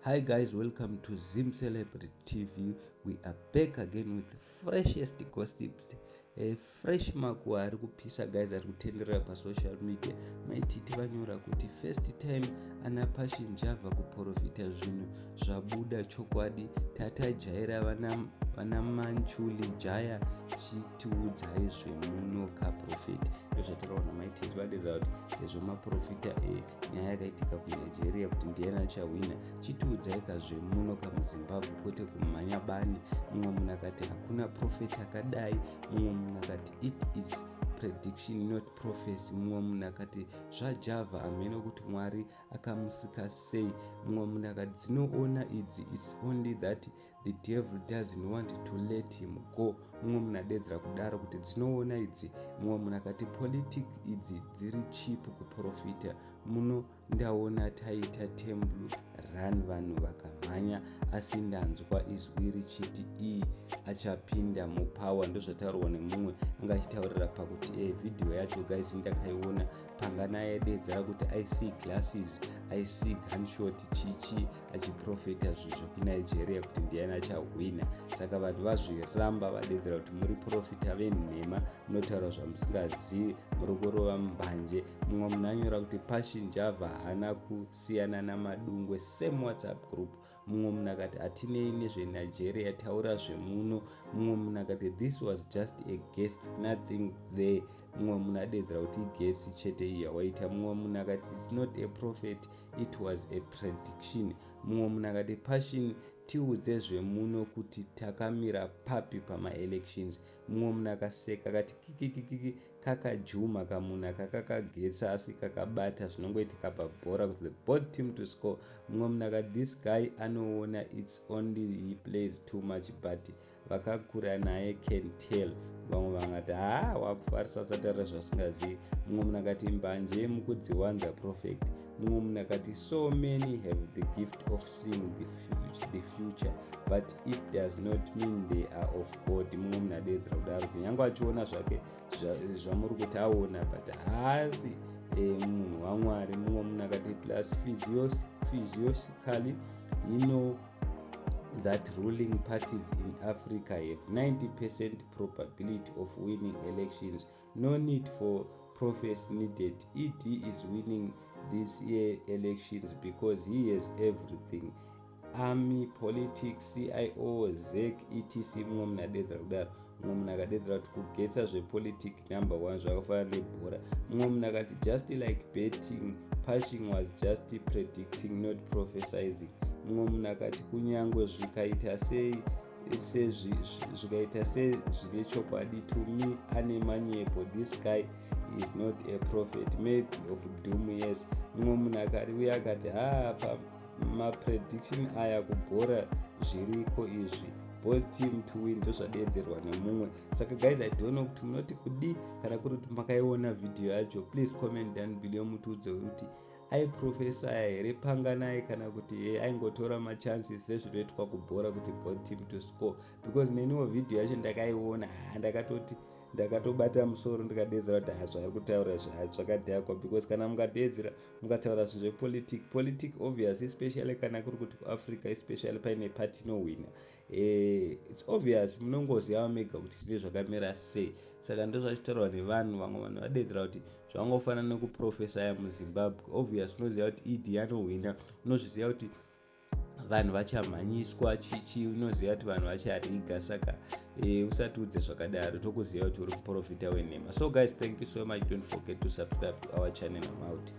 Hi guys, welcome to Zim Celebrity TV. We are back again with freshest gossips. Fresh makuhwa ari kupisa guys, ari kutenderera pasocial media. MaiTiti vanyora kuti first time ana Passion Java kuprofita zvinhu zvabuda chokwadi. Tatajaira vana Manchuli Jaya, chitiudzai zvemuno kaprophet. Ndozvataraona naMaiTiti, vadedza kuti sezvo maprofita enyaya yakaitika kuNigeria kuti ndiani achahwina, chitiudzai kazvemuno kamuZimbabwe, kwete kumhanya bani. Mumwe munhu akati hakuna prophet akadai. Mumwe munhu akati it is prediction, not prophecy. Mumwe munhu akati zvaJava hamene kuti Mwari akamusika sei. Mumwe munhu akati dzinoona idzi, it's only that the devil doesn't want to let him go. Mumwe munhu adedzera kudaro kuti dzinoona idzi. Mumwe munhu akati politic idzi dziri cheap, kuprofita muno ndaona taita temple run, vanhu vakamhanya, asi ndanzwa izwi richiti ii achapinda mupower. Ndozvataurwa nemumwe anga achitaurira pakuti vhidhiyo yacho guys ndakaiona, pangana yadedzera kuti I see glasses, I see gunshot, chichi, achiprofeta zvinhu zvekuNigeria kuti ndiani achahwina. Saka vanhu vazviramba, vadedzera kuti muri profita venhema, munotaura zvamusingazivi, muri kurova mbanje. Mumwe munhu anyora kuti Passion Java haana kusiyana naMadungwe, same WhatsApp group. Mumwe munhu akati hatinei nezveNigeria, taura zvemuno. Mumwe munhu akati this was just a guess, nothing there. Mumwe munhu adedzera kuti iguess chete iyi yawaita. Mumwe munhu akati it's not a prophet, it was a prediction. Mumwe munhu akati Passion, tiudze zvemuno kuti takamira papi pamaelections. Mumwe munhu akaseka akati kikikikiki, kakajuma kamunhu aka, kakagetsa asi kakabata zvinongoitika pabhora kuti the both team to score. Mumwe munhu akati this guy anoona, it's only he plays too much, but vakakura naye can tell. Vamwe vangati haa, wakufarisa, usataura zvasingazivi. Mumwe munhu akati mbanje mukudziwanza, prophet. Mumwe munhu akati so many have the gift of seeing the future, but it does not mean they are of God. Mumwe munhu adedzera kudaro kuti nyange achiona zvake zvamuri kuti aona, but haasi munhu waMwari. Mumwe munhu akati plus physiologically he know that ruling parties in Africa have 90% probability of winning elections. No need for prophecy needed. ED is winning this year elections because he has everything: army, politics, CIO, ZEC, etc. Mumwe munhu adedzera kudaro. Mumwe munhu akadedzera kuti kugetsa zvepolitic number one, zvakafanana nebhora. Mumwe munhu akati just like betting, Passion was just predicting, not prophesizing. Mumwe munhu akati kunyange zvikaita sei, zvikaita sezvine chokwadi, to me ane manyepo. This guy is not a prophet, maybe of doom, yes. Mumwe munhu akati uye akati haa, maprediction aya kubhora zviriko izvi, both team to win. Ndozvadedzerwa nemumwe. Saka guys, I don't know kuti munoti kudi kana kuri kuti makaiona vhidhiyo yacho. Please comment down below, mutiudze kuti aiprofesaya here Panganai kana kuti ye aingotora machances sezvinoitwa kubhora kuti both team to score, because neniwo vhidhiyo yacho ndakaiona, ndakatoti ndakatobata musoro, ndikadedzera kuti ha, zvaari kutaura zvakadhakwa, because kana mukadedzera mukataura zvinhu zvepolitic politic, obvious, especially kana kuri kuti kuAfrica, especially paine party inohwina, it's obvious, munongoziva mega kuti zvine zvakamira sei. Saka ndozvachitaurwa nevanhu. Vamwe vanhu vadedzera kuti zvangofanana nekuprofesaya muZimbabwe. Obvious, unoziva kuti ED anohwina, unozviziva kuti vanhu vachamhanyiswa chichi, unoziva kuti vanhu vachariga. Saka usatiudze zvakadaro, tokuziva kuti uri muprofita wenhema. So guys, thank you so much. Don't forget to subscribe to our channel. I'm out.